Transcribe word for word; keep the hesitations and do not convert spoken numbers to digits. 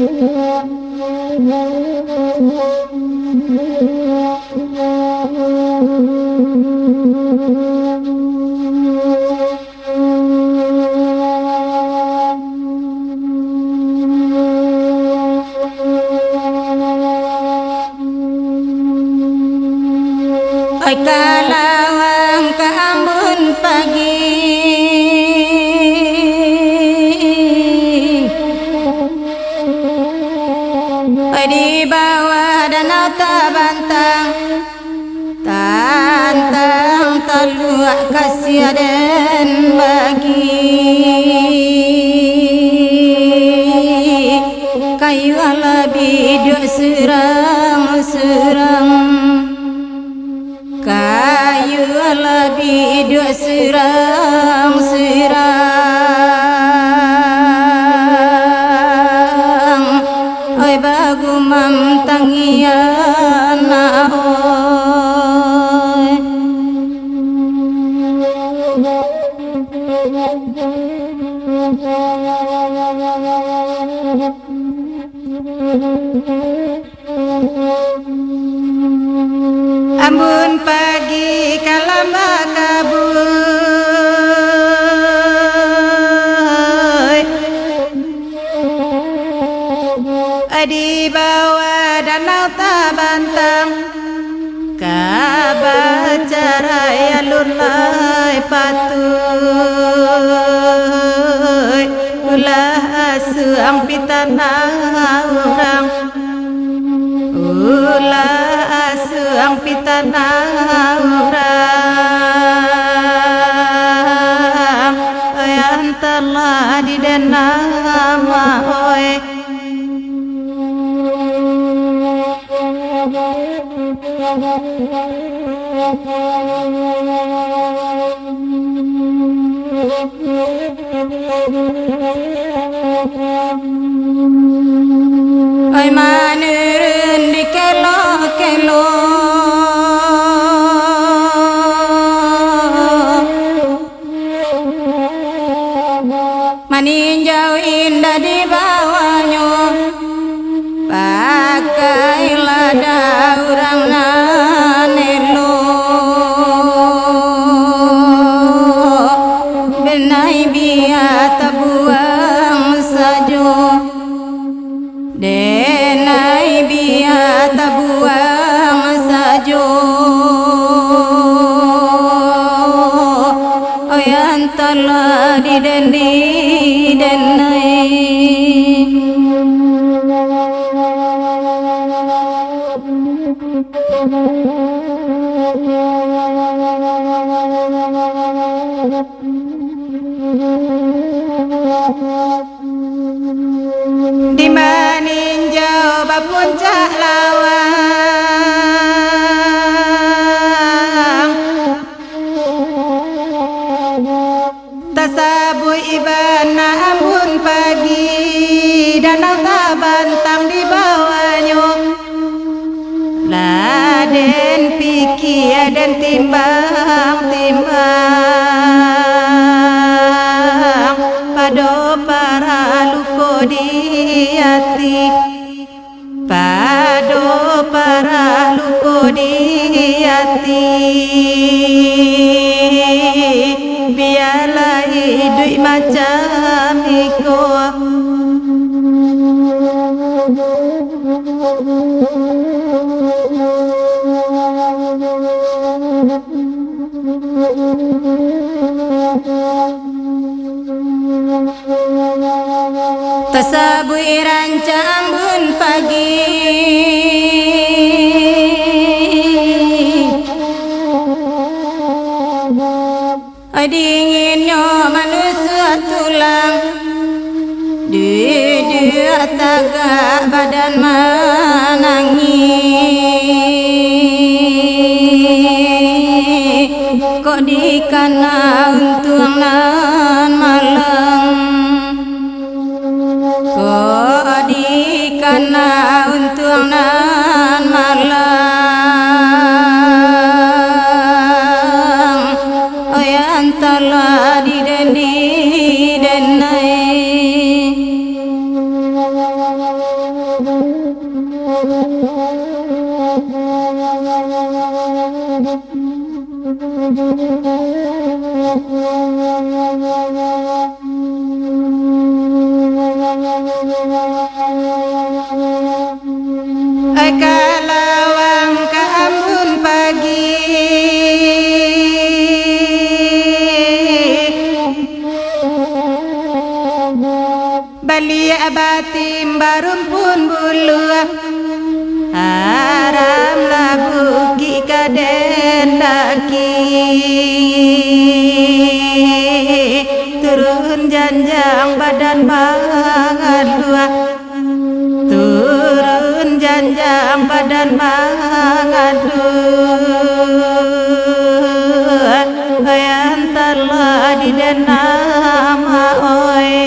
Oi kalawang ka ambun pagi, oi di bawah danau tabantang. Tantang taluak kasiah den bagi, kayu alah biduak surang-surang, kayu alah biduak surang-surang. Oi bagumam tangian, oi. Ambun pagi ka lambah kabuik, di bawah danau tabantang, ka bacarai alun lai patuik. Ulah asuang pitanah urang, ulah asuang pitanah urang. Oi, antahlah di den nama, oi. Oi, manurun di kelok-kelok, maninjau indah di bawahnyo. Pakailah dek urang nan elok, denai bia tabuang sajo. Denai bia tabuang sajo. Oi, antahlah di den, di den ai. Di maninjau bapuncak lawang, tasabuik iban nan ambun pagi, danau tabantang di bawahnyo. Lah den pikia, den timbang-timbang, pado parah luko di ati, pado parah luko di ati. Bialah iduik macam iko. Tasabuik rancak ambun pagi, dinginnyo manusuak tulang, duduak tagak badan manangih. Kok dikana untuang nan malang, kok dikana untuang nan malang, oi, antahlah di den, di den ai. Batin barumpun buluah, haramlah bukik ka den daki. Turun janjang badan mangaduah, turun janjang badan mangaduah. Bayantalah di den nama, oi.